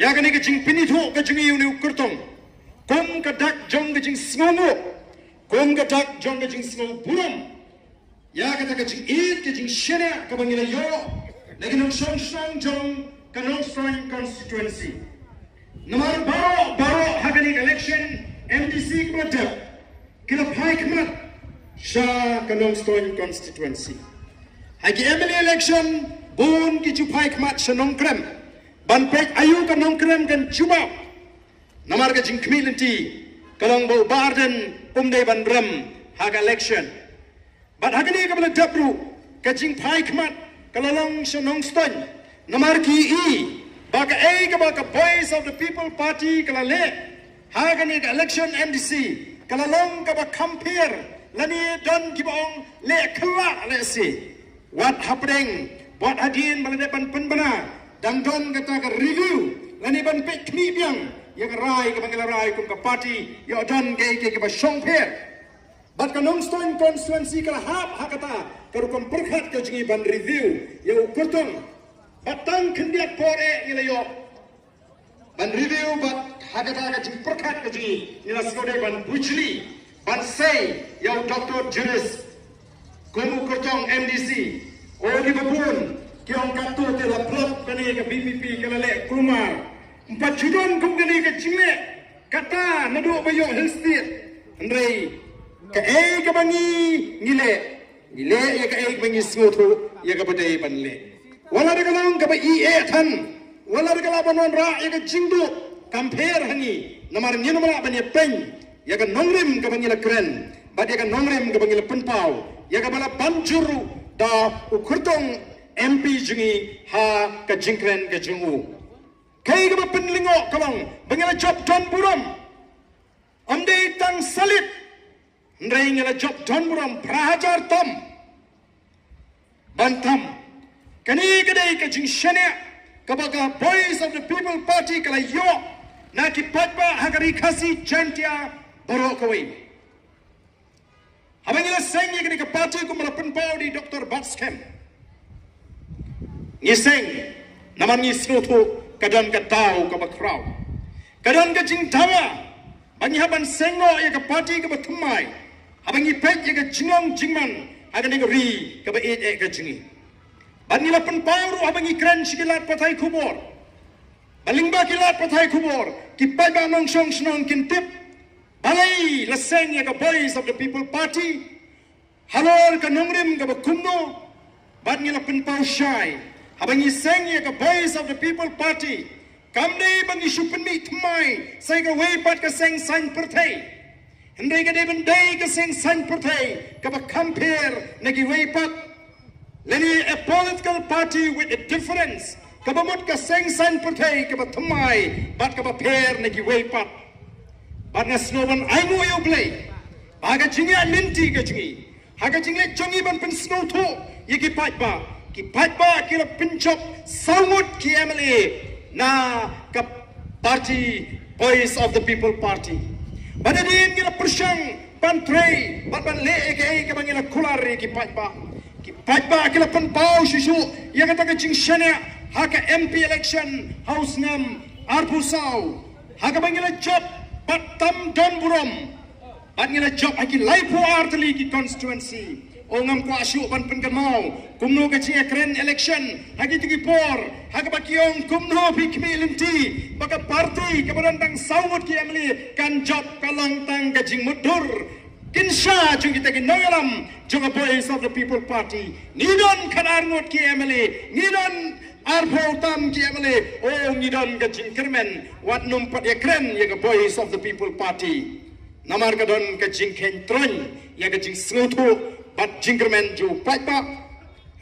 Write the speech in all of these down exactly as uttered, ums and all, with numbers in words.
ïa kane ka jingpynithuh ka jong ngi ïa une u kyrtong kum ka dak jong ka jingsngewnguh, kum ka dak jong ka jingsngewburom ïa kata ka jingïeit ka jingshaniah kaba ngi la ïoh na ki nongshong shnong jong ka Nongstoiñ constituency. Namar baroh baroh ha kane ka election M D C kaba la dep ki la phai khmat sha ka Nongstoiñ constituency. Ha ki M L A election bun ki ju phai khmat sha Nongkrem ban peit aïu ka Nongkrem kan jubab. Namar ka jingkhmih lynti ka long ba u Bah Ardent um dei ban rem ha ka election. Bad ha kane kaba la dep ruh ka jingphai khmat ka la long sha Nongstoiñ. Namar ki i ba kaei kaba ka Voice of the People Party ka la leh ha kane ka election M D C ka la long kaba kham pher lane don kiba ong leh khlak leh si. Wat hapdeng, wat hadien ba la dep ban pynbna, dang don kata ka review lane ban peit khmih biang ïa ka rai kaba ngi la rai kum ka party, ïoh don kaei kaei kaba shongpher. Bad ka Nongstoiñ constituency ka la hap ha kata ka rukom pyrkhat ka jong ngi ban review ïa u kyrtong. Bad tang khyndiat por eh ngi la ïoh ban review bad ha kata ka jingpyrkhat ka jong ngi ngi la sngewdei ban bujli ban sei ïa u Doctor Julius kum u kyrtong M D C. O, kiba bun ki ong katto te la plop kane ka V P P ka la leh kulmar. Ym pat ju don kum kane ka jingleh kata naduh ba ïoh Hill State. Hynrei kaei kaba ngi ngi leh, ngi leh ïa kaei kaba ngi sngewthuh ïa kaba dei ban leh. Wat la da ka long kaba i eh than, wat la da ka lah ban wanrah ïa ka jingduh, kam pher ha ngi. Namar ngin ym lah ban ïa pyn ïa ka nongrim kaba ngi la kren bad ïa ka nongrim kaba ngi la pynpaw, ïa kaba la ban jur da u kyrtong M P jong ngi ha ka jingkren ka jong u. Kaei kaba pynlyngngoh ka long ba ngi la jop don burom. Ym dei tang salit, hynrei ngi la jop don burom phra hajar tam. Ban tam. Kane ka dei ka jingshaniah kaba ka Voice of the People Party ka la ïoh na ki paidbah ha ka Ri Khasi Jaiñtia baroh kawei. Haba ngi la seng ïa kane ka party kumba la pynpaw da i Doctor Batskhem, ngi seng namar ngi sngewthuh ka don ka daw kaba khraw, ka don ka jingdawa ba ngi hap ban seng noh ïa ka party kaba thymmai haba ngi peit ïa ka jinglong jingman ha kane ka ri kaba ïeit eh ka jong ngi. Bad ngi la pynpaw ruh haba ngi kren sha ki lad pathai khubor, ba lyngba ki lad pathai khubor ki paidbah nongshong shnong kin tip balei la seng ïa ka Voice of the People Party, halor ka nongrim kaba kumno. Bad ngi la pynpaw shai, haba ngi seng ïa ka Voice of the People Party, kam dei ba ngi shu pynmih thymmai sa ïa kawei pat ka seng saiñ pyrthei, hynrei ka dei ban dei ka seng saiñ pyrthei kaba kham pher na kiwei pat, lane a political party with a difference, kaba mut ka seng saiñ pyrthei kaba thymmai bad kaba pher na kiwei pat. Bad nga sngew ban ainguh ïa U Blei ba ha ka jingïaid lynti ka jong ngi, ha ka jingleit jong ngi ban pynsngewthuh ïa ki paidbah, ki paidbah ki la pynjop saw ngut ki M L A na ka party Voice of the People Party. Bad hadien ngi la pyrshang ban trei bad ban leh ïa kaei kaba ngi la kular ïa ki paidbah. Ki paidbah ki la pynpaw shuh shuh ïa kata ka jingshaniah ha ka M P election ha u snem arphew saw, ha kaba ngi la jop bad tam don burom. Bad ngi la jop ha ki laiphew ar tylli ki constituency. O, ngam kwah shuh ban pynkynmaw kumno ka jingïakren election ha kito ki por, ha kaba ki ong kumno phi khmih lynti ba ka party kaba don tang saw ngut ki M L A kan jop, ka long tang ka jingmutdur kynsha jong kita ki nongïalam jong ka Voice of the People Party. Ngi don khatar ngut ki M L A, ngi don arphew tam ki M L A. O, ngi don ka jingkyrmen, wat nym pat ïakren ïa ka Voice of the People Party. Namar ka don ka jingkheiñ troiñ ïa ka jingsngewthuh bad jingkyrmen jong u paidbah.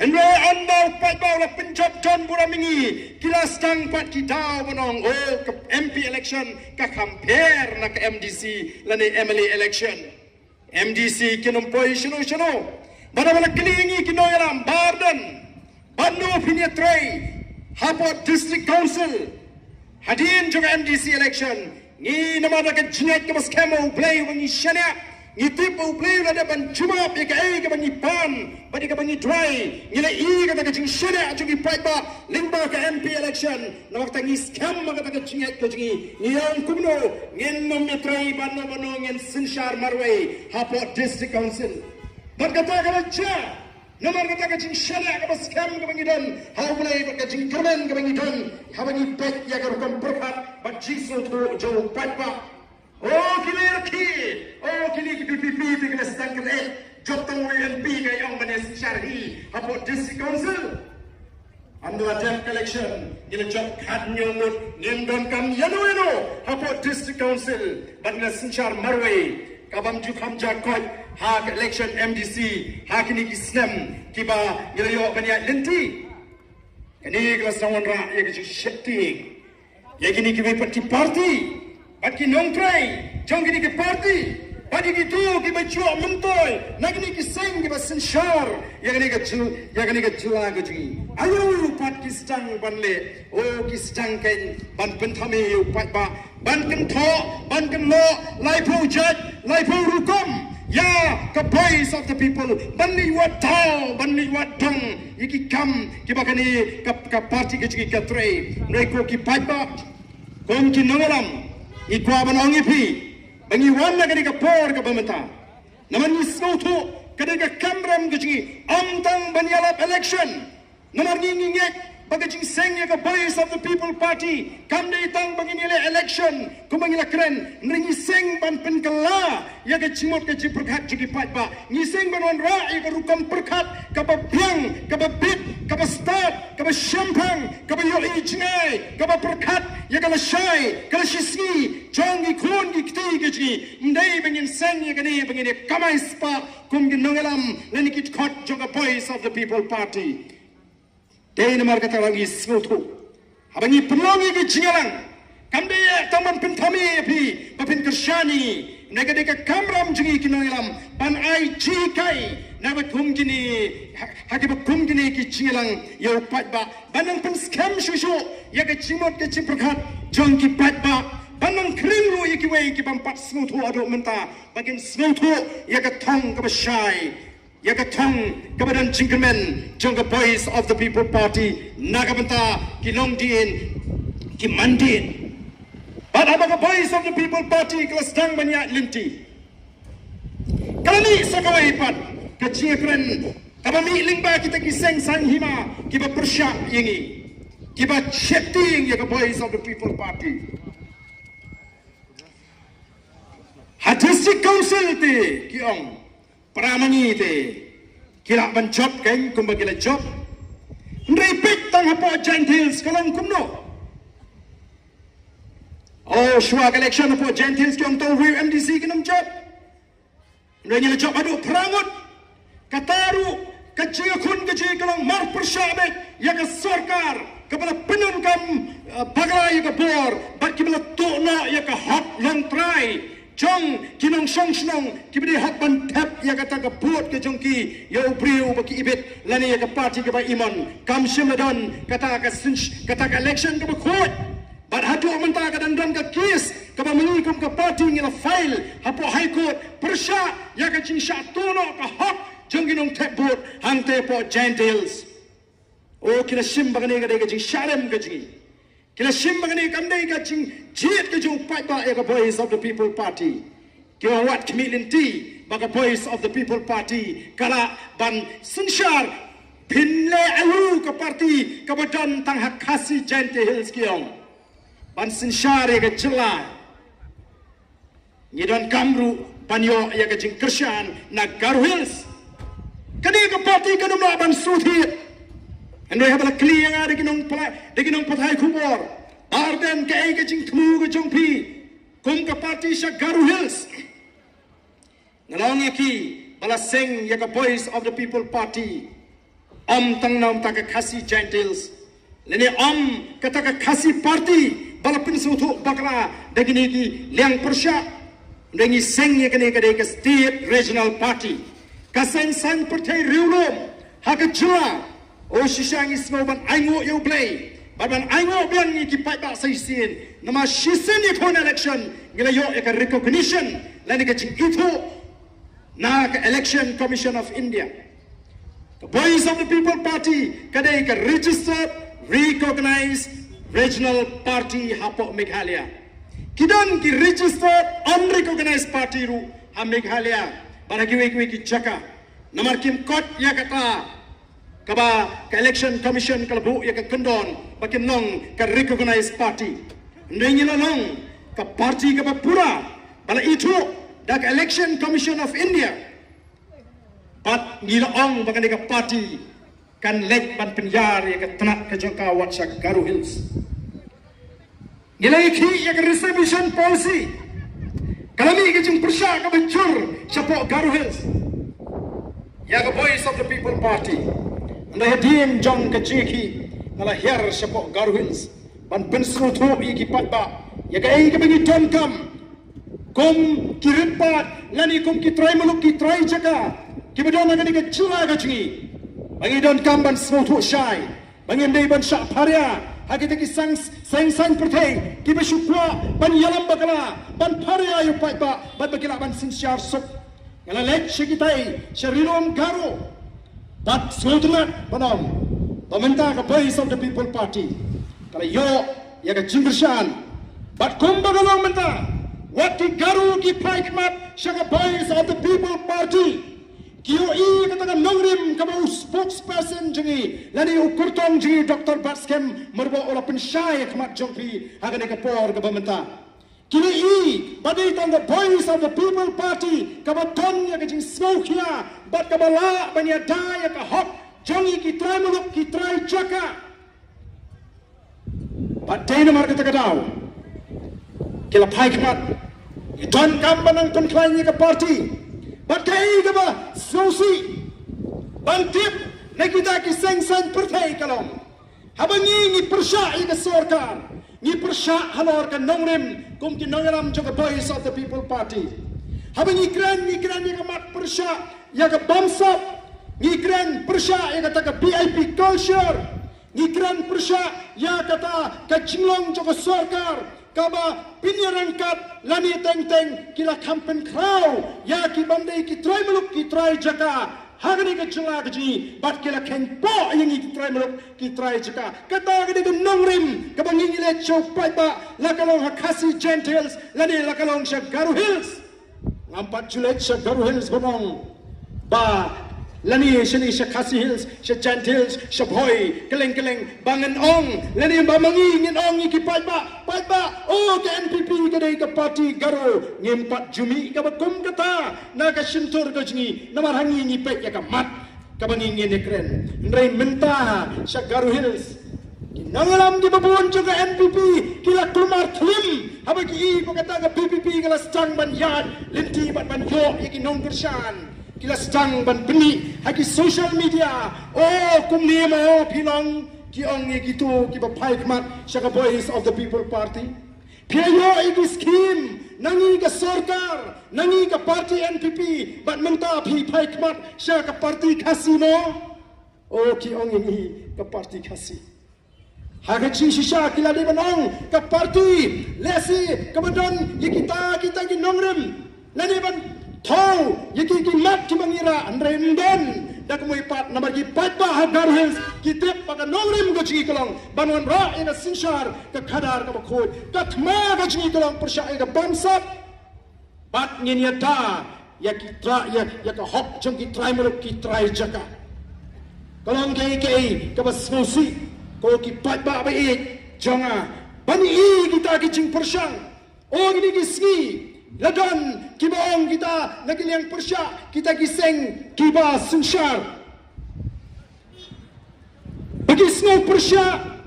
Hynrei ynda u paidbah u la pynjop don burom ïa ngi, ki la sdang pat ki daw ban ong, o, ka M P election ka kham pher na ka M D C lane M L A election. M D C kin ym poi shano shano. Bad haba la kylli ïa ngi ki nongïalam, Bah Ardent, bad no phin ïatrei hapoh District Council hadien jong ka M D C election? Ngi, namar da ka jingngeit kaba skhem ha U Blei uba ngi shaniah, Ngi tip ba U Blei u la dep ban jubab ïa kaei kaba ngi pan bad ïa kaba ngi duwai. Ngi la ïohi kata ka jingshaniah jong ki paidbah lyngba ka M P election. Namar kata ngi skhem ba kata ka jingngeit ka jong ngi, ngi ong kumno, ngin ym ïatrei bano bano, ngin synshar marwei hapoh District Council. Bad kata ka la jia namar kata ka jingshaniah kaba skhem kaba ngi don ha U Blei bad ka jingkyrmen kaba ngi don haba ngi peit ïa ka rukom pyrkhat bad jingsngewthuh jong u paidbah. O ki lyrki, o kine ki V P P te ki la sdang kane, jop tang U M P ka ong ban ïa synshar hi hapoh District Council. Ynda la dep ka election ngi la jop khadhynñiew ngut, ngim donkam ïano ïano hapoh District Council bad ngi la synshar marwei, kabym ju kham jia koit ha ka election M D C ha kine ki snem kiba ngi la ïoh ban ïaid lynti. Kane ka la sdang wanrah ïa ka jingsheptieng ïa kine kiwei pat ki party bad ki nongtrei jong kine ki party bad ïa kito kiba ju ïoh myntoi na kine ki seng kiba synshar ïa kane ka jyl-, ïa kane ka jylla ka jong ngi. Aïu pat ki sdang ban leh? O, ki sdang kein ban pynthame ïa u paidbah, ban kynthoh, ban kynnoh laiphew jait, laiphew rukom ïa ka Voice of the People, ban leit wad thaw, ban leit wad dong ïa ki kam kiba kane ka, ka party ka jong ngi ka trei. Hynrei ko ki paidbah, kum ki nongïalam, ngi kwah ban ong ïa phi ba ngi wan na kane ka por kaba mynta namar ngi sngewthuh ka dei ka kamram ka jong ngi, ym tang ban ïalap election. Namar ngi, ngi ngeit ba ka jingseng ïa ka Voice of the People Party kam dei tang ba ngin ïaleh election kumba ngi la kren, hynrei ngi seng ban pynkylla ïa ka jingmut ka jingpyrkhat jong ki paidbah. Ngi seng ban wanrah ïa ka rukom pyrkhat kaba biang, kaba bit, kaba stad, kaba shemphang, kaba ïohi jngai, kaba pyrkhat ïa ka lashai ka lashisngi jong ki khun ki kti ka jong ngi. Ym dei ba ngin seng ïa kane ba ngin ïa kamai spah kum ki nongïalam lane ki dkhot jong ka Voice of the People Party. Dei namar kata ba ngi sngewthuh haba ngi pynlong ïa ki jingïalang, kam dei tang ban pynthame ïa phi ba phin kyrshan ïa ngi. Hynrei ka dei ka kamram jong ngi ki nongïalam ban ai jinghikai na ba kum kine, ha, ha kiba kum kine ki jingïalang ïa u paidbah, ban nang pynskhem shuh shuh ïa ka jingmut ka jingpyrkhat jong ki paidbah, ban nang khring ruh ïa kiwei ki bym pat sngewthuh haduh mynta ba kin sngewthuh ïa ka thong kaba shai, ïa ka thong kaba don jingkyrmen jong ka Voice of the People Party na ka bynta ki longdien, ki mandien. Bad haba ka Voice of the People Party ka la sdang ban ïaid lynti, ka la mih sa kawei pat ka jingkren kaba mih lyngba kita ki seng saiñ hima kiba pyrshah ïa ngi, kiba sheptieng ïa ka Voice of the People Party. Ha District Council te ki ong, para ma ngi te ki lah ban jop kein kumba ki la jop. Hynrei peit tang hapoh Jaintia Hills ka long kumno? O, shuwa ka election hapoh Jaintia Hills ki ong to riew M D C kin ym jop. Hynrei ngi la jop haduh phra ngut. Kata ruh ka jingïakhun ka jong ngi ka long marpyrshah beit ïa ka sorkar kaba la pyndonkam, eh, bakla ïa ka bor bad kiba la tuh noh ïa ka hok longtrai jong ki nongshong shnong kiba dei hok ban thep ïa kata ka vote ka jong ki ïa u briew uba ki ibit lane ïa ka party kaba i mon. Kam shym la don kata ka sin-, kata ka election kaba khuid. Bad haduh mynta ka dang don ka case kaba ma ngi kum ka party ngi la file hapoh High Court pyrshah ïa ka jingshah tuh noh ka hok jong ki nongthep vote hangtei hapoh Jaintia Hills. O, ki la shim ba kane ka dei ka jingshah rem ka jong ngi. Ki la shim ba kane kam dei ka jingjied ka jong u paidbah ïa ka Voice of the People Party. Ki ong wat khmih lynti ba ka Voice of the People Party ka lah ban synshar. Phin leh aïu ka party kaba don tang ha Khasi Jaintia Hills, ki ong, ban synshar ïa ka jylla? Ngi donkam ruh ban ïoh ïa ka jingkyrshan na Garo Hills. Kane ka party kan ym lah ban shu thied. Hynrei haba la kylli ïa nga da ki nongpathai, da ki nongpathai khubor, Bah Ardent, kaei ka jingthmu ka jong phi kum ka party sha Garo Hills? Nga la ong ïa ki ba la seng ïa ka Voice of the People Party ym tang na bynta ka Khasi Jaintia Hills, lane ym kata ka Khasi Party ba la pynsngewthuh bakla da kine ki liang pyrshah. Hynrei ngi seng ïa kane ka dei ka State Regional Party, ka seng saiñ pyrthei riewlum ha ka jylla. O shisha ngi sngew ban ainguh ïa U Blei bad ban ainguh biang ïa ki paidbah sa shisien, namar shisien ïa ka election ngi la ïoh ïa ka recognition lane ka jingithuh na ka Election Commission of India. Ka Voice of the People Party ka dei ka registered, recognized regional party hapoh Meghalaya. Ki don ki registered, unrecognized party ruh ha Meghalaya bad ha kiwei kiwei ki jaka. Namar kim kot ïa kata kaba ka Election Commission ka la buh ïa ka kyndon ba kin long ka recognized party. Hynrei ngi la long ka party kaba pura ba la ithuh da ka Election Commission of India. Bad ngi la ong ba kane ka party kan leit ban pynïar ïa ka tnat ka jong ka wat sha Garo Hills. Ngi la ïakhih ïa ka reservation policy. Ka la mih ka jingpyrshah kaba jur shapoh Garo Hills ïa ka Voice of the People Party. Hynrei hadien jong ka jingïakhih nga la hiar shapoh Garo Hills ban pynsngewthuh ïa ki paidbah ïa kaei kaba ngi donkam kum ki rit paid lane kum ki trai muluk ki trai jaka kiba don ha kane ka jylla ka jong ngi. Ba ngi donkam ban sngewthuh shai ba ngim dei ban shah pharia ha kita ki seng saiñ pyrthei kiba shu kwah ban ïalam bakla, ban pharia ïa u paidbah bad ba ki lah ban synshar suk. Nga la leit sha kitai, sha Ri Lum Garo bad sngewtynnat ban ong ba mynta ka Voice of the People Party ka la ïoh ïa ka jingkyrshan. Bad kumba ka long mynta, wat ki Garo ki phai khmat sha ka Voice of the People Party. Ki ïohi kata ka nongrim kaba u spokesperson jong ngi lane u kyrtong jong ngi Doctor Batskhem Myrboh u la pynshai ha khmat jong phi ha kane ka por kaba mynta. Ki la ïohi ba dei tang ka Voice of the People Party kaba don ïa ka jingsngewkhia bad kaba lah ban ïada ïa ka hok jong ngi ki trai muluk ki trai jaka. Bad dei namar kata ka daw ki la phai khmat. Ngi donkam ban nang pynkhlaiñ ïa ka party. Bad kaei kaba sngewsih ban tip na kita ki seng saiñ pyrthei ka long, haba ngi ngi pyrshah ïa ka sorkar, ngi pyrshah halor ka nongrim kum ki nongïalam jong ka Voice of the People Party. Haba ngi kren, ngi kren ïa ka mat pyrshah ïa ka bamsap, ngi kren pyrshah ïa kata ka V I P culture. Ngi kren pyrshah ïa kata ka jinglong jong ka sorkar kaba pynïaryngkat lane teng teng ki la kham pynkhraw ïa ki bym dei ki trai muluk ki trai jaka ha kane ka jylla ka jong ngi bad ki la kheiñpoh ïa ngi ki trai muluk ki trai jaka. Kata ka dei ka nongrim kaba ngi ngi leit sha u paidbah, la ka long ha Khasi Jaintia Hills lane la ka long sha Garo Hills. Ngam pat ju leit sha Garo Hills ban ong ba lane shane sha Khasi Hills, sha Jaintia Hills, sha Bhoi, kylleng kylleng ba ngin ong lane ba ma ngi ngin ong ïa ki paidbah, paidbah, o ka N P P ka dei ka party Garo. Ngim pat ju mih kaba kum kata na ka shyntur ka jong ngi namar ha ngi ngi peit ïa ka mat kaba ngi ngin ïa kren. Hynrei mynta sha Garo Hills ki nongïalam kiba bun jong ka N P P ki la kulmar thlim haba ki i ba kata ka V P P ka la sdang ban ïaid lynti bad ban ïoh ïa ki nongkyrshan. Ki la sdang ban pyni ha ki social media, o kumne mo phi long, ki ong ïa kito kiba phai khmat sha ka Voice of the People Party. Phi ïoh ïa ki skim na ngi ka sorkar, na ngi ka party N P P, bad mynta phi phai khmat sha ka party Khasi mo? O ki ong ïa ngi ka party Khasi. Ha ka jingshisha ki la dei ban ong ka party lehse kaba don ïa kita kita ki nongrim. Lane ban thew ïa ki ki mat kiba ngi rah, hynrei ym don da kumwei pat namar ki paidbah ha Garo Hills ki tip ba ka nongrim ka jong ngi ka long ban wanrah ïa ka synshar ka khadar kaba khuid, ka thma ka jong ngi ka long pyrshah ïa ka bamsap. Bad ngin ïada ïa ki trai, ïa, ïa ka hok jong ki trai muluk ki trai jaka. Ka long kaei kaei kaba sngewsih ko ki paidbah ba ïeit jong nga ban ïohi kita ki jingpyrshang. O kine ki sngi la don kiba ong kita na ki liang pyrshah, kita ki seng kiba synshar, ba ki sngew pyrshah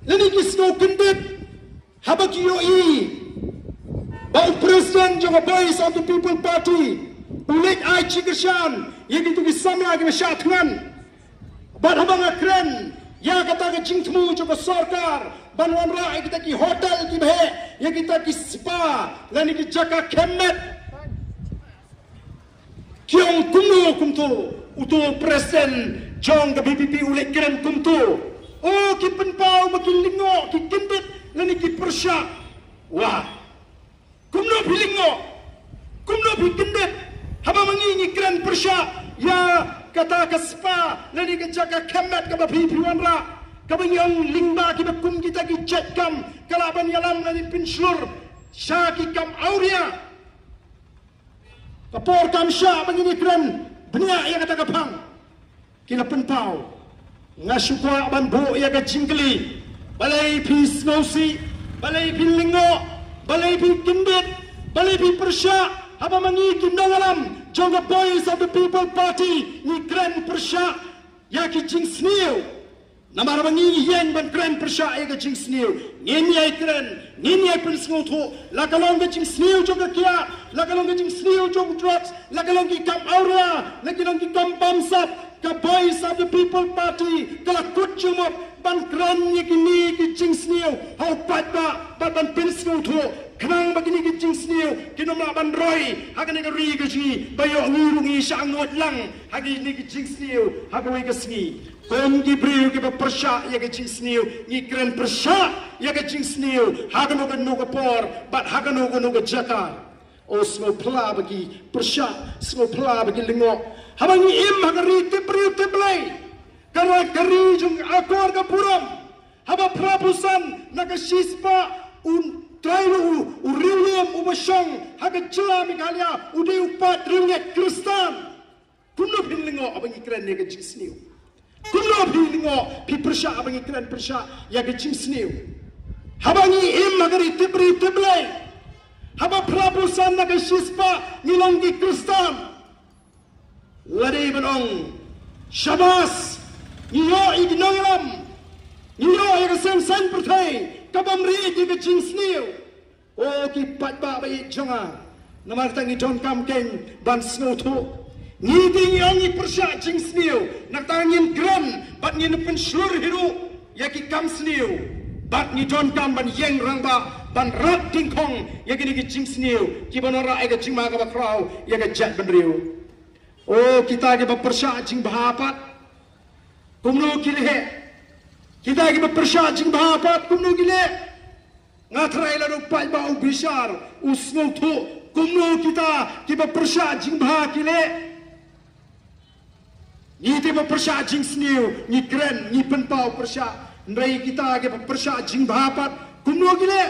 lane ki sngew kyndit haba ki ïohi ba u president jong ka Voice of the People Party u leit ai jingkyrshan ïa kito ki samla kiba shah thngan. Bad haba nga kren ïa kata ka jingthmu jong ka sorkar ban wanrah ïa kita ki hotel kiba heh, ïa kita ki spa lane ki jaka khem met, ki ong kumno kumto, uto u president jong ka V P P u leit kren kumto. O ki pynpaw ba ki lyngngoh, ki kyndit lane ki pyrshah. Wah. Kumno phi lyngngoh? Kumno phi kyndit? Haba Ma ngi ngi kren pyrshah ïa kata ka spa lane ka jaka khemmet kaba phi phi wanrah, kaba ngi ong lyngba kiba kum kita ki jait kam ka lah ban ïalam lane pynshlur sha ki kam awria. Ka por kam shah ba ngin ïakren bniah ïa kata ka phang. Ki la pynpaw. Nga shu kwah ban buh ïa ka jingkylli. Balei phi sngewsih, balei phi lyngngoh, balei phi kyndit, balei phi pyrshah? Haba ma ngi ki nongïalam jong ka Voice of the People Party ngi kren pyrshah ïa ki jingsniew. Namar ba ngi ïeng ban kren pyrshah ïa ka jingsniew. Ngin ïai kren, ngin ïai pynsngewthuh, la ka long ka jingsniew jong ka kiad, la ka long ka jingsniew jong drugs, la ka long ki kam awria, la ka long ki kam bamsap, ka Voice of the People Party ka la kut jingmut ban kren ïa kine ki jingsniew ha u paidbah, bad ban pynsngewthuh, khnang ba kine ki jingsniew kin ym lah ban roi ha kane ka ri ka jong ngi, ba ïoh ngi ruh ngi shah nguid lang ha kine ki jingsniew ha kawei ka sngi. Kum ki briew kiba pyrshah ïa ka jingsniew, ngi kren pyrshah ïa ka jingsniew ha kano kano ka por bad ha kano kano ka jaka. O, sngewphylla ba ki pyrshah, sngewphylla ba ki lyngngoh. Haba ngi im ha ka ri tip briew tip Blei, ka ri, ka ri jong ka akor ka burom. Haba phra phew san na ka shispah u trai u, u riewlum uba shong ha ka jylla Meghalaya u dei u paidriewngeit Khristan. Kumno phin lyngngoh haba ngi kren ïa ka jingsniew? Kumno phin lyngngoh, phi pyrshah haba ngi kren pyrshah ïa ka jingsniew? Haba ngi im ha ka ri tip briew tip Blei, haba phra phew san na ka shispah ngi long ki Khristan. Lade ban ong, shabas, ngi ïoh ïa ki nongïalam, ngi ïoh ïa ka seng saiñ pyrthei ka bym rit ïa ka jingsniew. O ki paidbah ba ïeit jong nga, namar kata ngi donkam kein ban sngewthuh. Ngi te ngi ong ngi pyrshah jingsniew, na kata ngin kren bad ngin pynshlur hi ruh ïa ki kam sniew. Bad ngi donkam ban ïeng rangbah ban rat dyngkhong ïa kine ki jingsniew kiba wanrah ïa ka jingma kaba khraw ïa ka jaitbynriew. O kita kiba pyrshah jingbha pat, kumno ki leh? Kita kiba pyrshah jingbha pat, kumno ki leh? Nga tharai lada u paidbah u bishar, u sngewthuh kumno kita kiba pyrshah jingbha ki leh. Ngi te ba pyrshah jingsniew ngi kren, ngi pynpaw pyrshah, hynrei kita kiba pyrshah jingbha pat kumno ki leh?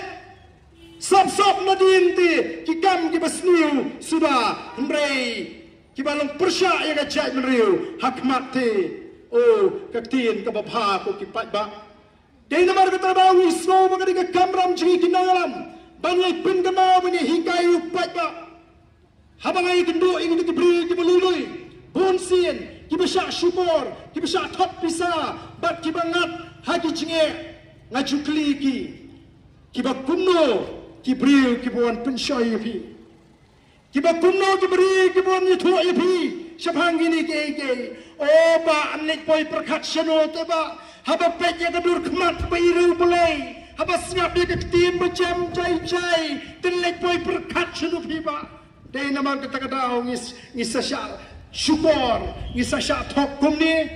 Sop sop nadien te ki kam kiba sniew suda, hynrei kiba long pyrshah ïa ka jaitbynriew ha khmat te, o, ka ktien kaba bha, ko ki paidbah. Dei namar kata ba ngi sngew ba ka dei ka kamram jong ngi ki nongïalam ban ïai pynkynmaw, ban ïai hikai ïa u paidbah. Haba nga ïakynduh ïa kita ki briew kiba lui lui, bun sien kiba shah shukor, kiba shah thok pisa bad kiba ngat ha ki jingeh, nga ju kylli ki, kiba kumno ki briew kiba wan pynshoi ïa phi? Kiba kumno ki briew kiba wan ïathuh ïa phi shaphang kine kiei kiei? O bah, yn leit poi pyrkhat shano te bah, haba peit ïa ka dur khmat ba i riewblei, haba sngap ïa ka ktien ba jem jai jai, te yn leit poi pyrkhat shano phi bah? Dei namar kata ka daw ngi s-, ngi sa shah shukor, ngi sa shah thok kumne.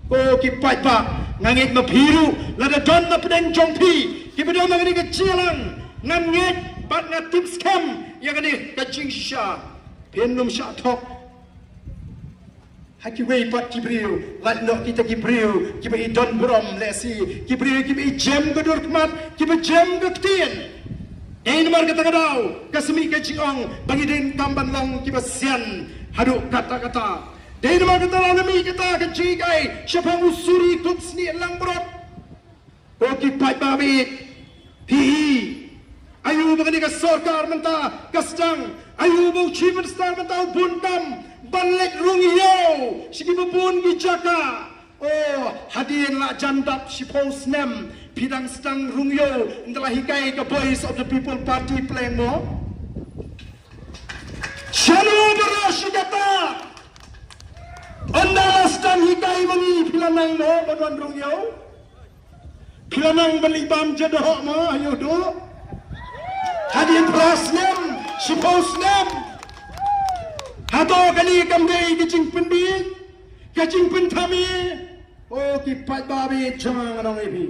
Ko ki paidbah, nga ngeit ma phi ruh lada don na pdeng jong phi kiba don na kane ka jingïalang, nga ngeit bad nga tip skhem ïa kane ka jingshisha, phin ym shah thok ha kiwei pat ki briew, lait noh kita ki briew kiba i don burom lehse, ki briew kiba i jem ka dur khmat, kiba jem ka ktien. Dei namar kata ka daw ka sa mih ka jingong ba ngi donkam ban long kiba sian haduh katta katta. Dei namar kata la mih kata ka jinghikai shaphang u suri kup snieh langbrot. Ko ki paidbah ba ïeit, phi ïohi aïu ba kane ka sorkar mynta ka sdang, aïu ba u Chief Minister mynta u bun kam ban leit rung ïew sha kiba bun ki jaka. O, hadien la jan dap shiphew snem phi dang sdang rung ïew, ynda la hikai ka Voice of the People Party pleng mo? Shano baroh shi katta, ynda la sdang hikai ma ngi phi la nang mo ban wan rung ïew? Phi la nang ban leit bam jingdoh mo ha Ïewduh? Hadien phra snem, shiphew snem. Hato kane kam dei ka jingpynbiej, ka jingpynthame? O ki paidbah ba ïeit jong nga, ngan ong ïa phi,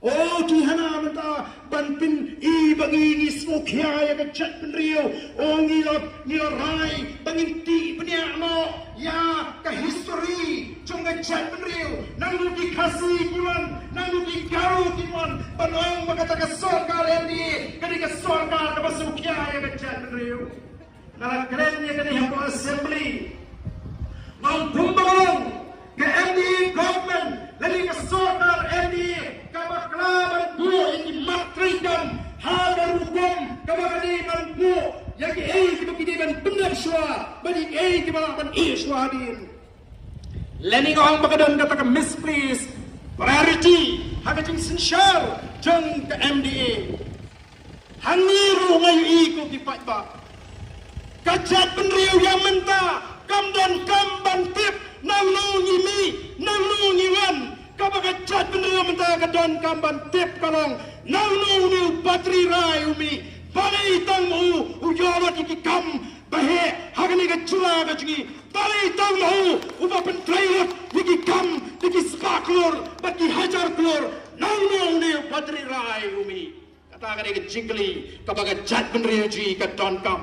o ki hana mynta ban pyni ba Ngi sngewkhia ïa ka jaitbynriew, o ngi la, ngi la rai ba ngin tih bniah noh ïa ka history jong ka jaitbynriew. Nangno ki Khasi ki wan, nangno ki Garo ki wan, ban ong ba kata ka sorkar M D A ka dei ka sorkar kaba sngewkhia ïa ka jaitbynriew. Nga la kren ïa kane hapoh assembly. Nga ong kumba long ka M D A government lane ka sorkar M D A kaba kla ban buh ïa ki mat treikam ha ka rukom kaba ka dei ban buh ïa kiei kiba ki dei ban pyndep shuwa bad ïa kiei kiba lah ban ïeh shuwa hadien. Lane nga ong ba ka don kata ka misplaced priority ha ka jingsynshar jong ka M D A. Hangne ruh nga ïohi ko ki paidbah, ka jaitbynriew ïa mynta kam donkam ban tip nangno ngi mih, nangno ngi wan. Kaba ka jaitbynriew mynta ka donkam ban tip ka long nangno une u Badri Rai u mih. Balei tang ma u u ïoh lut ïa ki kam baheh ha kane ka jylla ka jong ngi? Balei tang ma u uba pyntrei lut ïa ki kam da ki spah klur bad ki hajar klur? Nangno une u Badri Rai u mih? Kata ka dei ka jingkylli kaba ka jaitbynriew jong ngi ka donkam.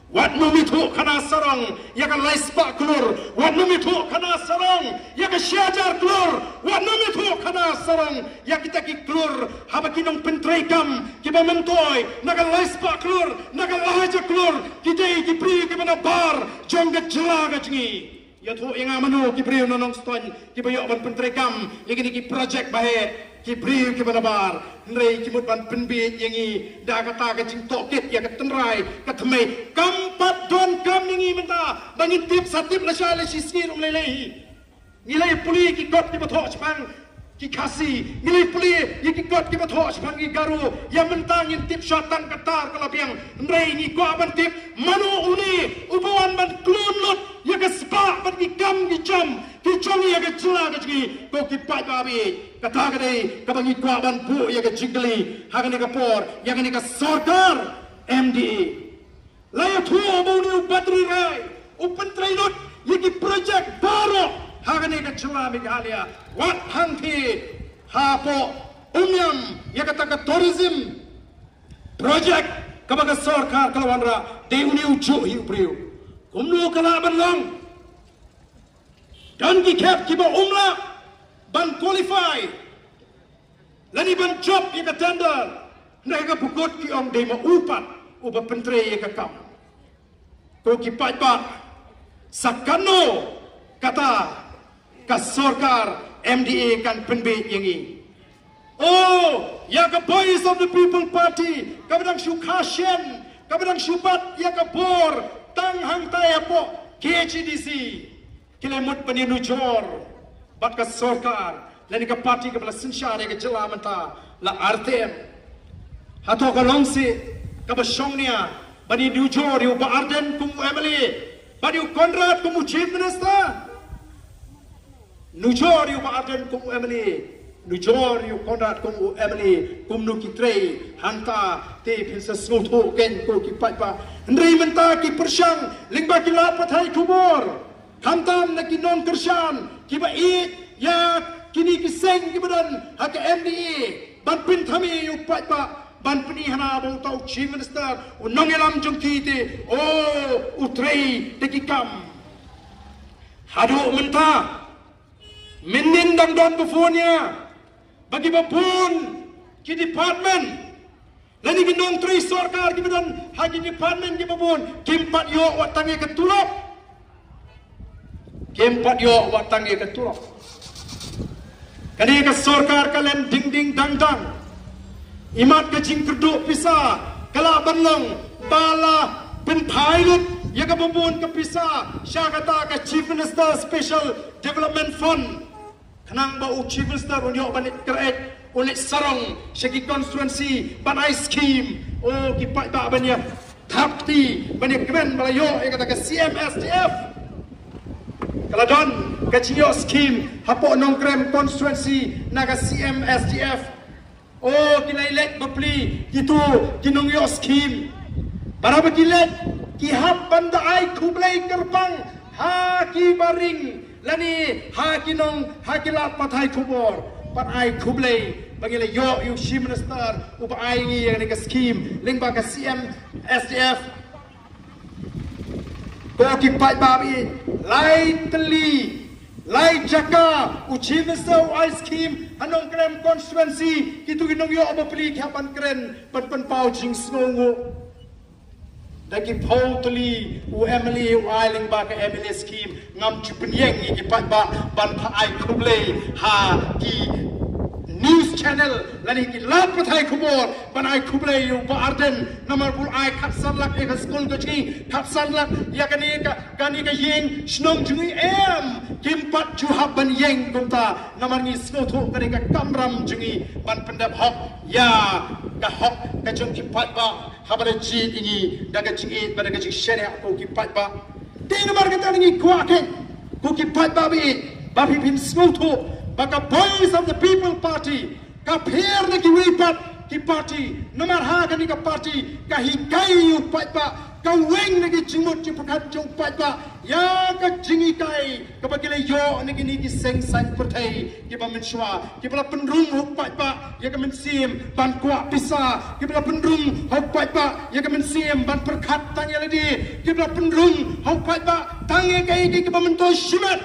Wat nym ithuh khana sarong ïa ka lai spah klur, wat nym ithuh khana sarong ïa ka shi hajar klur, wat nym ithuh khana sarong ïa kita ki klur haba ki nongpyntreikam kiba myntoi na ka lai spah klur, na ka lai hajar klur, ki dei ki briew kiba nabar jong ka jylla ka jong ngi. Ïathuh ïa nga mano ki briew na Nongstoiñ kiba ïoh ban pyntreikam ïa kine ki projek baheh, ki briew kiba nabar. Hynrei ki mut ban pynbieit ïa ngi da kata ka jingtohkit ïa ka tynrai ka thymmei. Kam pat donkam ïa ngi mynta ba ngin tip sa tip lashai lashisngi ruh ym lei lei hi. Ngi la ïa pule ïa ki kot kiba thoh shaphang ki Khasi, ngi la ïa pule ïa ki kot kiba thoh shaphang ki Garo. Ïa mynta ngin tip shuwa tang katta ka la biang. Hynrei ngi kwah ban tip mano une uba wan ban klun lut ïa ka spah bad ki kam ki jam ki jong ngi ha ka jylla ka jong ngi. Ko ki paidbah ba ïeit, kata ka dei kaba ngi kwah ban buh ïa ka jingkylli ha kane ka por ïa kane ka sorkar M D A. La ïathuh ba une u Badri Rai u pyntrei lut ïa ki projek baroh ha kane ka jylla Meghalaya. Wat hangthie hapoh Umiam ïa kata ka tourism projek kaba ka sorkar ka la wanrah, dei une u juh hi u briew. Kumno ka lah ban long? Don ki khep kiba um lah ban qualify lane ban jop ïa ka tender, hynrei ha ka bakut ki ong dei ma u pat uba pyntrei ïa ka kam. Ko ki paidbah, sa kano kata ka sorkar M D A kan pynbieit ïa ngi? Oh, ïa ka Voice of the People Party kaba dang shu kha shen, kaba dang shu bat ïa ka bor tang hangtai hapoh K H A D C, ki la mut ban ïanujor bad ka sorkar lane ka party kaba la synshar ïa ka jylla mynta, la R T M. Hato ka long seh kaba shongnia ban ïanujor ïa u Bah Ardent kum u M L A bad ïa u Conrad kum u Chief Minister? Nujor ïa u Bah Ardent kum u M L A, nujor ïa u Conrad kum u M L A, kumno ki trei hangta te phin sa sngewthuh kein ko ki paidbah. Hynrei mynta ki pyrshang lyngba ki lad pathai khubor, khamtam na ki nongkyrshan kiba ïeit ïa kine ki seng kiba don ha ka M D A, ban pynthame ïa u paidbah, ban pyni hana ba uta u Chief Minister u nongïalam jong ki te, oh, u trei da ki kam. Haduh mynta mynnin dang don ba phone ïa ba kiba bun ki department lane ki nongtrei sorkar kiba don ha ki department kiba bun kim pat ïoh wat tang ïa ka tulop. Kim pat ïoh wat tang ïa ka tulop. Kane ka sorkar ka len ding ding dang dang. Imat ka jingkyrduh pisa ka lah ban long ba la pynphai lut ïa kaba bun ka pisa sha kata ka Chief Minister Special Development Fund. Khnang ba u Chief Minister un ïoh ban leit kyrhai, un leit sarong sha ki constituency ban ai scheme. Oh, ki paidbah ban ïa thap kti ban ïa kmen ba la ïoh ïa kata ka C M S D F. Ka la don ka jingïoh scheme hapoh Nongkrem constituency na ka C M S D F. Oh, ki la ïaleit bapli kito ki nongïoh scheme. Barabor ki leit ki hap ban da ai khublei kyrpang ha ki baring lane ha ki nong, ha ki lad pathai khubor, ban ai khublei ba ngi la ïoh ïa u Chief Minister uba ai ngi ïa kane ka scheme lyngba ka C M S D F. Ko ki paidbah, lai tylli lai jaka u Chief Minister u ai scheme ha Nongkrem constituency, kito ki nongïoh bapli ki hap ban kren ban pynpaw jingsngewnguh. Da ki phew tylli u M L A u ai lyngba ka M L A scheme, ngam ju pynïeng ïa ki paidbah ban phah ai khublei ha ki news channel lane ki lad pathai khubor ban ai khublei ïa u Bah Ardent namar ba u la ai khatsan lak ïa ka skul ka jong ngi, khatsan lak ïa kane ka, kane ka ïing shnong jong ngi. Em, kim pat ju hap ban ïeng kumta namar ngi sngewthuh kane ka kamram jong ngi ban pyndep hok ïa ka hok ka jong ki paidbah haba la jied ïa ngi da ka jingïeit bad da ka jingshaniah ko ki paidbah. Te namar kata ngi kwah keiñ ko ki paidbah ba ïeit ba phi phin sngewthuh ba ka Voice of the People Party ka pher na kiwei pat ki party, namar ha kane ka party ka hikai ïa u paidbah, ka weng na ki jingmut jingpyrkhat jong u paidbah ïa ka jinghikai kaba ki la ïoh na kine ki seng saiñ pyrthei kiba mynshuwa, kiba la pynrung ha u paidbah ïa ka mynsiem ban kwah pisa, kiba la pynrung ha u paidbah ïa ka mynsiem ban pyrkhat tang ïa lade, kiba la pynrung ha u paidbah tang ïa kaei kaei kaba myntoi shimet.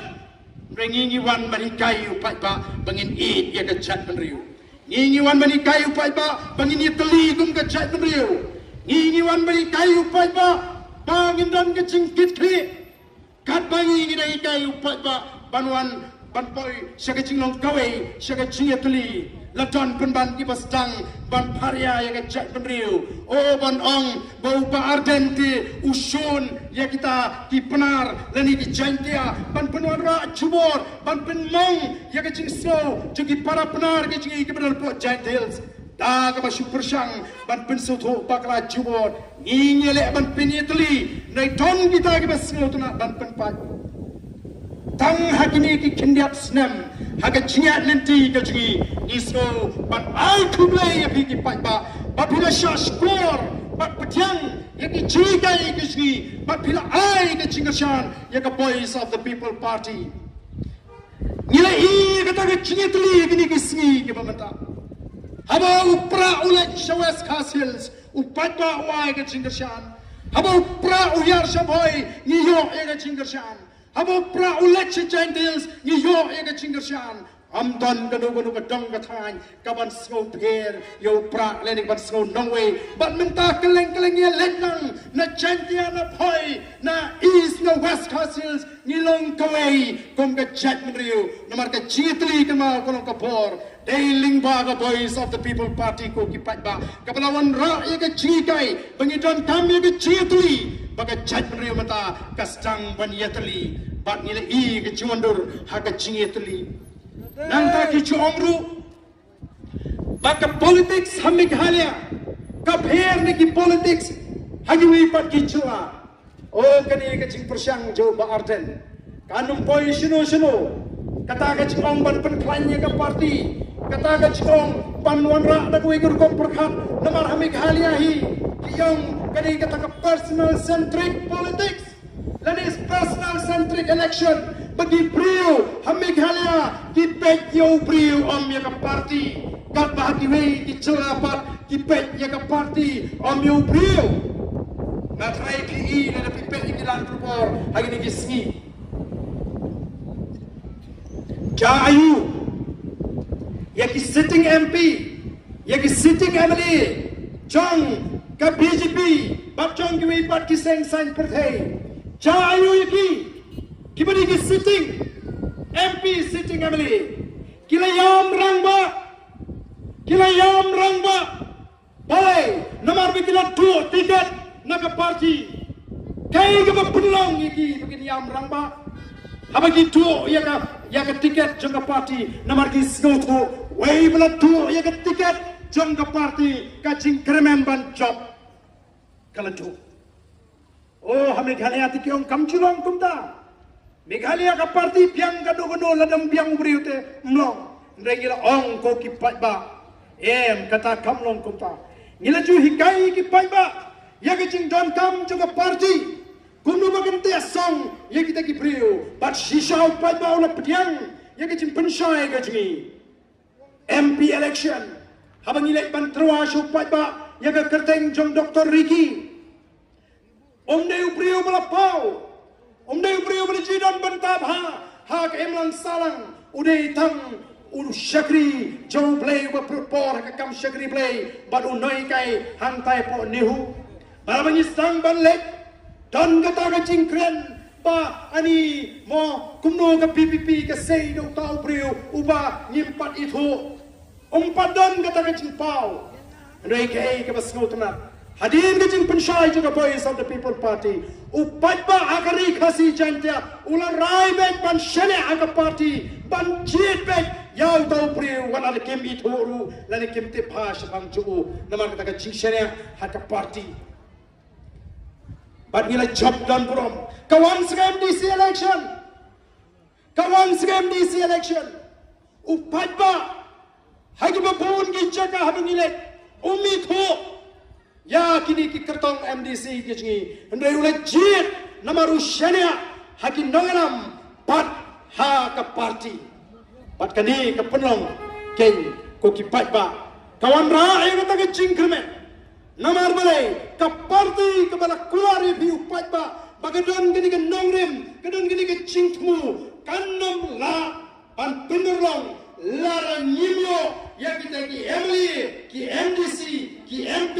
Hynrei ngi ngi wan ban hikai ïa u paidbah ba ngin ïeit ïa ka jaitbynriew. Ngi ngi wan ban hikai ïa u paidbah ba ngin ïatylli kum ka jaitbynriew. Ngi ngi wan ban hikai ïa u paidbah ba ngin don ka jingkitkhlieh. Katba ngi ngi dang hikai ïa u paidbah ban wan ban poi sha ka jinglong kawei, sha ka jingïatylli, la don pynban kiba sdang ban pharia ïa ka jaitbynriew. O, ban ong ba u Bah Ardent te u shun ïa kita ki Pnar lane ki Jaintia ban pynwanrah jubor, ban pynmong ïa ka jingsngew jong ki para Pnar ki jong ngi kiba don hapoh Jaintia Hills. Da kaba shu pyrshang ban pynsngewthuh bakla jubor, ngi ngi leh ban pynïatylli, hynrei don kita kiba sngewtynnat ban pynpait. Tang ha kine ki khyndiat snem ha ka jingïaid lynti ka jong ngi, ngi sngew ban ai khublei ïa phi ki paidbah ba phi la shah shkor bad pdiang ïa ki jinghikai ka jong ngi bad phi la ai ka jingkyrshan ïa ka Voice of the People Party. Ngi la ïoh kata ka jingïatylli kine ki sngi kiba mynta. Haba u Prah u leit sha West Khasi Hills, u paidbah u ai ka jingkyrshan. Haba u Prah u hiar sha Bhoi, ngi ïoh ïa ka jingkyrshan. Haba u Prah u leit sha Jaintia Hills, ngi ïoh ïa ka jingkyrshan. Ym don kano kano ka dong ka thaiñ kaban sngewpher ïa u Prah lane kaban sngew nongwei. Bad mynta kylleng kylleng ïa leit lang na Jaintia, na Bhoi, na East, na West Khasi Hills, ngi long kawei kum ka jaitbynriew namar ka jingïatylli kynmaw ka long ka bor. Dei lyngba ka Voice of the People Party ko ki paidbah kaba la wanrah ïa ka jinghikai ba ngi donkam ïa ka jingïatylli ba ka jaitbynriew mynta ka sdang ban ïatylli. Bad ngi la ïoh ka jingwandur ha ka jingïatylli. Nangta ki ju ong ruh ba ka politics ha Meghalaya ka pher na ki politics ha kiwei pat ki jylla. O, kane ka jingpyrshang jong u Bah Ardent kan ym poi shano shano. Kata ka jingong ban pynkhlaiñ ïa ka party, kata ka jingong ban wanrah da kawei ka rukom pyrkhat, namar ha Meghalaya hi ki ong kane kata ka personal centric politics. Lane personal centric election, ba ki briew ha Meghalaya ki peit ïa u briew ym ïa ka party. Katba ha kiwei ki jylla pat ki peit ïa ka party ym ïa u briew. Nga tharai phi i lada phi peit ïa ki lad khubor ha kine ki sngi. Jia aiu ïa ki sitting M P, ïa ki sitting M L A jong ka B J P bad jong kiwei pat ki seng saiñ pyrthei? Jia aiu ïa ki, kiba dei ki sitting M P, sitting M L A? Ki la ïam rangbah, ki la ïam rangbah. Balei? Namar ba ki la duh tiket na ka party. Kaei kaba pynlong ïa ki ba kin ïam rangbah? Haba ki duh ïa ka, ïa ka tiket jong ka party, namar ki sngewthuh wei ba la duh ïa ka tiket jong ka party, ka jingkyrmen ban jop ka la duh. O, ha Meghalaya te ki ong kam ju long kumta. Meghalaya ka party biang kano kano, lada ym biang u briew te ym long. Hynrei ngi la ong ko ki paidbah, em, kata kam long kumta. Ngi la ju hikai ki paidbah ïa ka jingdonkam jong ka party, kumno ba kan teh song ïa kita ki briew. Bad shisha u paidbah u la pdiang ïa ka jingpynshai ka jong ngi. M P election, haba ngi leit ban tyrwa sha u paidbah ïa ka kyrteng jong Doctor Ricky. Um dei u briew ba la paw, um dei u briew ba la jied don bynta bha ha ka imlang sahlang, u dei tang u shakri jong u Blei uba pynpor ha ka kam shakri Blei bad u nonghikai hangtai hapoh NEHU. Bad haba ngi sdang ban leit, don kata ka jingkren ba ani mo kumno ka P P P ka sei da uta u briew uba ngim pat ithuh. Um pat don kata ka jingpaw. Hynrei kaei kaba sngewtynnat, hadien ka jingpynshai jong ka Voice of the People Party, u paidbah ha ka Ri Khasi Jaiñtia u la rai beit ban shaniah ha ka party, ban jied beit ïa uta u briew wat la kim ithuh ruh lane kim tip bha shaphang jong u namar kata ka jingshaniah ha ka party. Bad ngi la jop don burom. Ka wan sa ka M D C election, ka wan sa ka M D C election, u paidbah ha kiba bun ki jaka haba ngi leit, um ithuh ïa kine ki kyrtong M D C ki jong ngi, hynrei u la jied namar u shaniah ha ki nongïalam bad ha ka party. Bad kane ka pynlong, keiñ ko ki paidbah, ka wanrah ïa kata ka jingkyrmen. Namar balei? Ka party kaba la kular ïa phi u paidbah ba ka don kane ka nongrim, ka don kane ka jingthmu, kan ym lah ban pynurlong lada ngim ïoh ïa kita ki M L A, ki M D C, ki M P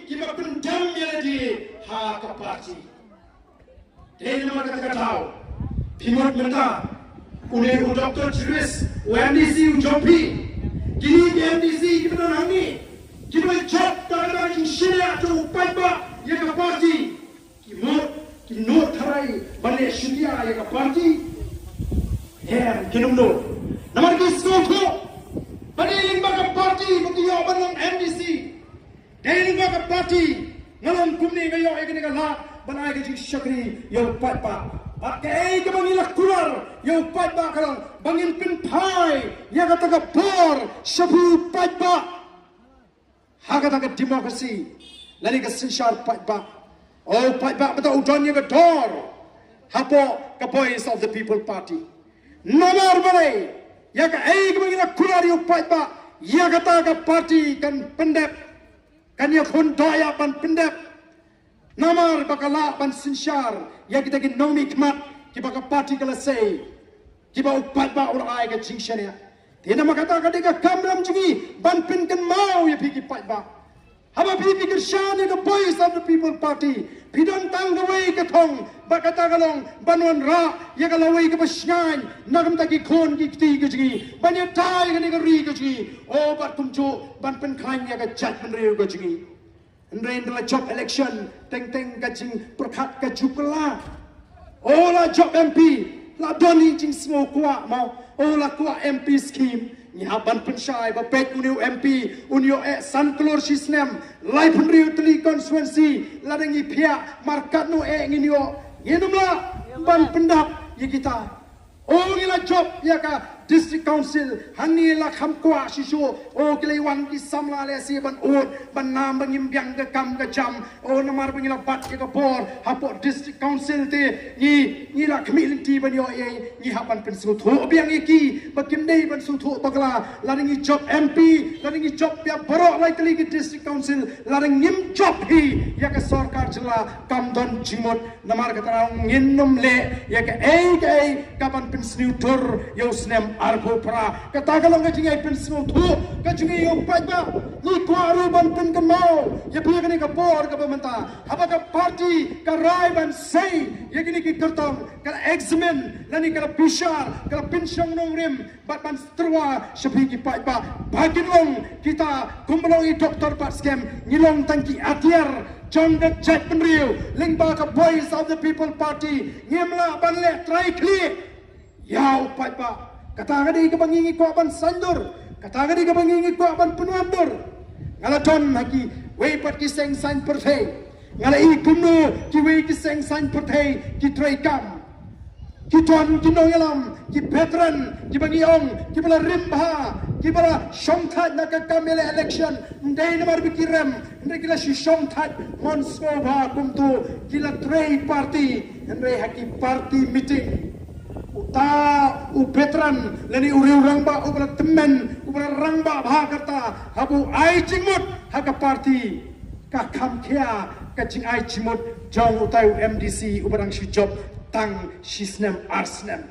kiba pyndem ïa lade ha ka party. Dei namar kata ka daw phi mut mynta une u Doctor Chris, u M D C u jong phi, kine ki M D C kiba don hangne, kiba jop da kata ka jingshaniah jong u paidbah ïa ka party, ki mut, ki nud tharai ban leh shutia ïa ka party? Em, kin ym nud. Namar ki sngewthuh ba dei lyngba ka party ba ki ïoh ban long M D C. Dei lyngba ka party nga long kumne, nga ïoh ïa kane ka lad ban ai ka jingshakri ïa u paidbah. Bad kaei kaba ngi la kular ïa u paidbah ka long ba ngin pynphai ïa kata ka bor sha phi u paidbah ha kata ka democracy lane ka synshar paidbah. O paidbah, mynta u don ïa ka dor hapoh ka Voice of the People Party. Namar balei? Ïa kaei kaba ngi la kular ïa u paidbah, ïa kata ka party kan pyndep, kan ïakhun dohïap ban pyndep. Namar ba ka lah ban synshar ïa kita ki nongmihkhmat kiba ka party ka la sei, kiba u paidbah u la ai ka jingshaniah. Te namar kata ka dei ka kamram jong ngi ban pynkynmaw ïa phi ki paidbah. Haba phi phi kyrshan ïa ka Voice of the People Party, phi don tang kawei ka thong, ba kata ka long ban wanrah ïa ka lawei kaba shngaiñ na ka bynta ki khun ki kti ka jong ngi, ban ïatai ïa kane ka ri ka jong ngi. O bad kumjuh ban pynkhlaiñ ïa ka jaitbynriew ka jong ngi. Hynrei ynda la jop election, teng teng ka jingpyrkhat ka ju kylla. O la jop M P, la don i jingsngewkwah mo. O la kwah M P scheme, ngi hap ban pynshai ba peit une u M P un ïoh eh san klur shi snem, laiphew hynriew tylli constituency, lada ngi phiah markatno eh ngin ïoh. Ngin ym lah ban pyndap ïa kita. O ngi la jop ïa ka District Council, hangne la kham kwah shisha. O ki la wan ki samla lehse ban ud, ban nam ba ngim biang ka kam ka jam. O namar ba ngi la bat ïa ka bor hapoh District Council te ngi, ngi la khmih lynti ban ïoh ei, ngi hap ban pynsngewthuh biang ïa ki ba kim dei ban sngewthuh bakla. Lada ngi jop M P, lada ngi jop ïa baroh lai tylli ki District Council, lada ngim jop hi ïa ka sorkar jylla, kam don jingmut. Namar kata ngin ym leh ïa kaei kaei kaban pynsniew dur ïa u snem arphew phra. Kata ka long ka jingai pynsngewthuh ka jong ngi ïa u paidbah. Ngi kwah ruh ban pynkynmaw ïa phi ïa kane ka por kaba mynta, haba ka party ka rai ban sei ïa kine ki kyrtong, ka la examine lane ka la bishar, ka la pynshong nongrim bad ban tyrwa sha phi ki paidbah ba kin long kita kumba long i doktor Batskhem, ngi long tang ki atiar jong ka jaitbynriew. Lyngba ka Voice of the People Party ngim lah ban leh trai khlieh ïa u paidbah. Kata ka dei kaba ngi, ngi kwah ban saiñdur, kata ka dei kaba ngi, ngi kwah ban pynwandur. Nga la don ha kiwei pat ki seng saiñ pyrthei, nga la i kumno kiwei ki seng saiñ pyrthei ki trei kam. Ki don ki nongïalam, ki veteran, kiba ngi ong kiba la rim bha, kiba la shongthait na ka kam ïaleh election. Ym dei namar ba ki rem, hynrei ki la shu shongthait mon sngewbha kumto, ki la trei party. Hynrei ha ki party meeting, uta u veteran lane u riew rangbah uba la tymmen, u Ba rangbah bha kata, haba u ai jingmut ha ka party, ka kham khia ka jingai jingmut jong utai u M D C uba dang shu jop tang shi snem ar snem.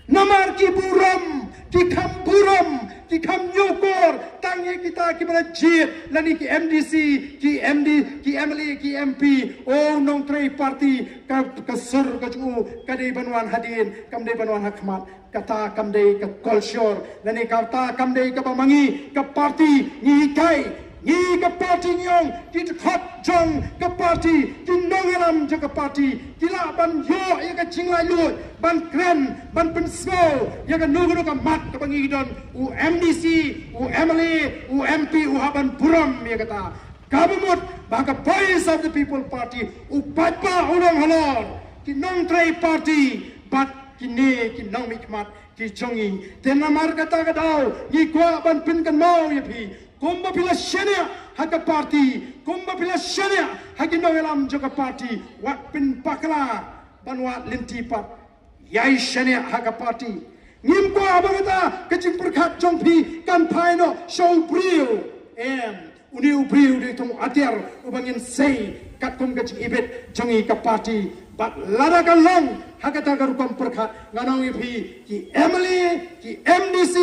Namar ki burom, ki kham burom, ki kham ñiewkor tang ïa kita kiba la jied, lane ki M D C, ki M D, ki M L A, ki M P. O nongtrei party, ka, ka sur ka jong u ka dei ban wan hadien, kam dei ban wan ha khmat. Kata kam dei ka kolshor, lane kata kam dei kaba ma ngi ka party ngi hikai. Ngi ka party ngi ong, ki dkhot jong ka party, ki nongïalam jong ka party, ki lah ban ïoh ïa ka jinglaitluid ban kren, ban pynsngew ïa kano kano ka mat kaba ngi don. U M D C, u M L A, u M P u hap ban burom ïa kata. Kaba mut ba ka Voice of the People Party, u paidbah u long halor ki nongtrei party bad kine ki nongmihkhmat ki jong ngi. Te namar kata ka daw ngi kwah ban pynkynmaw ïa phi, kumba phi la shaniah ha ka party, kumba phi la shaniah ha ki nongïalam jong ka party, wat pynbakla ban wad lynti pat. Ïai shaniah ha ka party. Ngim kwah ba kata ka jingpyrkhat jong phi kan phai noh sha u briew. Em, une u briew dei tang u atiar uba ngin sei katkum ka jingibit jong ngi ka party. Bad lada ka long ha kata ka rukom pyrkhat, ngan ong ïa phi, ki M L A, ki M D C,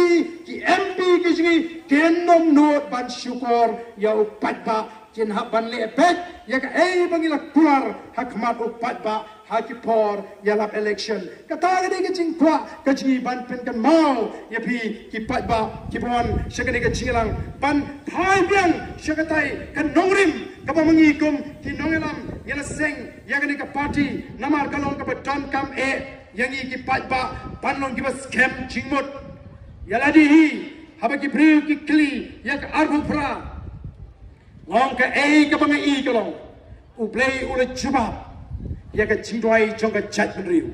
ki M P ki jong ngi kin ym nud ban shukor ïa u paidbah, kin hap ban leh beit ïa kaei ba ngi la kular ha khmat u paidbah ha ki por ïalap election. Kata ka dei ka jingkwah ka jong ngi ban pynkynmaw ïa phi ki paidbah kiba wan sha kane ka jingïalang ban phai biang sha katai ka nongrim kaba ma ngi kum ki nongïalam ngi la seng ïa kane ka party, namar ka long kaba donkam eh ïa ngi ki paidbah ban long kiba skhem jingmut. Ïa lade hi, haba ki briew ki kylli ïa ka arphew phra, nga ong kaei kaba nga i ka long, U Blei u la jubab ïa ka jingduwai jong ka jaitbynriew.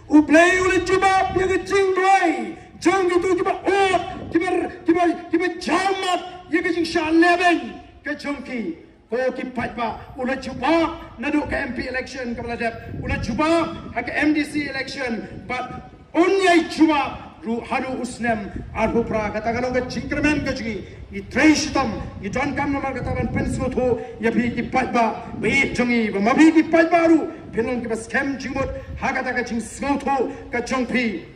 U Blei u la jubab ïa ka jingduwai jong kito kiba ud, kiba, kiba, kiba jaw mat ïa ka jingshah lehbeiñ ka jong ki. Ko ki paidbah, u la jubab naduh ka M P election kaba la dep, u la jubab ha ka M D C election, bad un ïai jubab ruh haduh u snem arphew phra. Kata ka long ka jingkyrmen ka jong ngi. Ngi trei shitom, ngi donkam namar kata ban pynsngewthuh ïa phi ki paidbah ba ïeit jong ngi, ba ma phi ki paidbah ruh phin long kiba skhem jingmut ha kata ka jingsngewthuh ka jong phi.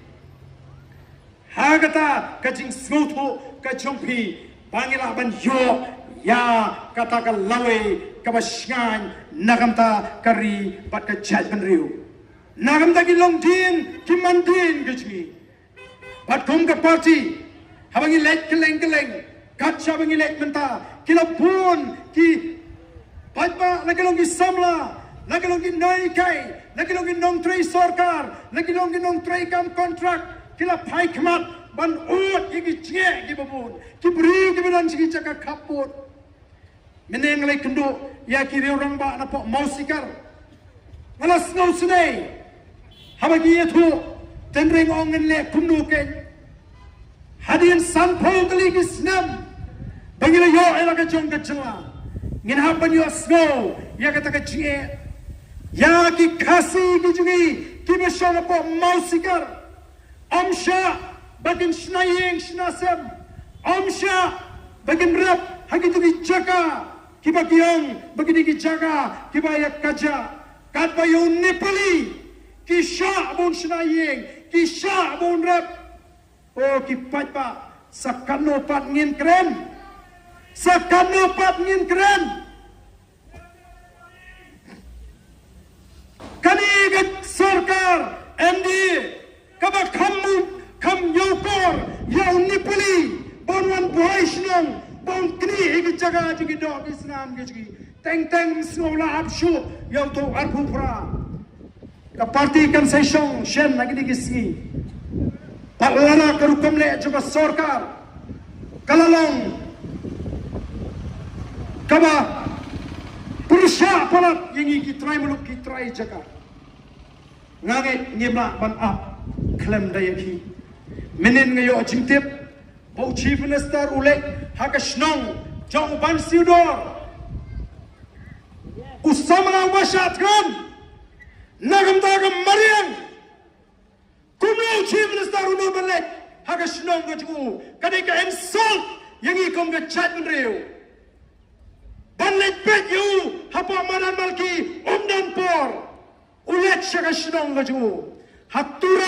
Ha kata ka jingsngewthuh ka jong phi ba ngi lah ban ïoh ïa kata ka lawei kaba shngaiñ na ka bynta ka ri bad ka jaitbynriew. Na ka bynta ki longdien ki mandien ka jong ngi. Bad kum ka party, haba ngi leit kylleng kylleng, kat shaba ngi leit mynta, ki la bun ki paidbah, la ki long ki samla, la ki long ki nonghikai, la ki long ki nongtrei sorkar, la ki long ki nongtrei kam kontrak, ki la phai khmat ban ud ïa ki jingeh kiba bun, ki briew kiba don sha ki jaka khappud. Mynne nga la ïakynduh ïa ki riew rangbah na poh Mawsikar. Nga la sngewsynei haba ki ïathuh, tynrai nga ong ngin leh kumno kein. Hadien sanphew tylli ki snem ba ngi la ïoh ïa la ka jong ka jylla, ngin hap ban ïohsngew ïa kata ka jingeh. Ïa ki Khasi ki jong ngi kiba shong hapoh Mawsikar, ym shah ba kin shna ïing shna sem, ym shah ba kin rep ha kito ki jaka kiba ki ong ba ki dei ki jaka kiba ïakajia. Katba ïa u Nepali ki shah ba un shna ïing, ki shah ba un rep. O ki paidbah, sa katno pat ngin kren? Sa katno pat ngin kren? Kane ka sorkar N D A kaba kham, kham ïoh por ïa u Nepali ba un wan buhai shnong, ba un knieh ïa ki jaka jong ki doh ki snam ki jong ki. Teng teng ym sngew la ap shuh ïa uto u arphew phra. Ka party kan sa shong shen na kine ki sngi. Bad lada ka rukom leh jong ka sorkar ka la long kaba pyrshah palat ïa ngi ki trai muluk ki trai jaka, nga ngeit ngim lah ban ap khlem da ïa phi. Mynnin nga ïoh jingtip ba u Chief Minister u leit ha ka shnong jong u Ban Siewdor, u samla uba shah thngan na ka bynta ka mariang. Kumno u Chief Minister u nud ban leit ha ka shnong ka jong u, ka dei ka insult ïa ngi kum ka jaitbynriew. Ban leit peit ïa u hapoh madan Malki, um don por u leit sha ka shnong ka jong u. Ha Tura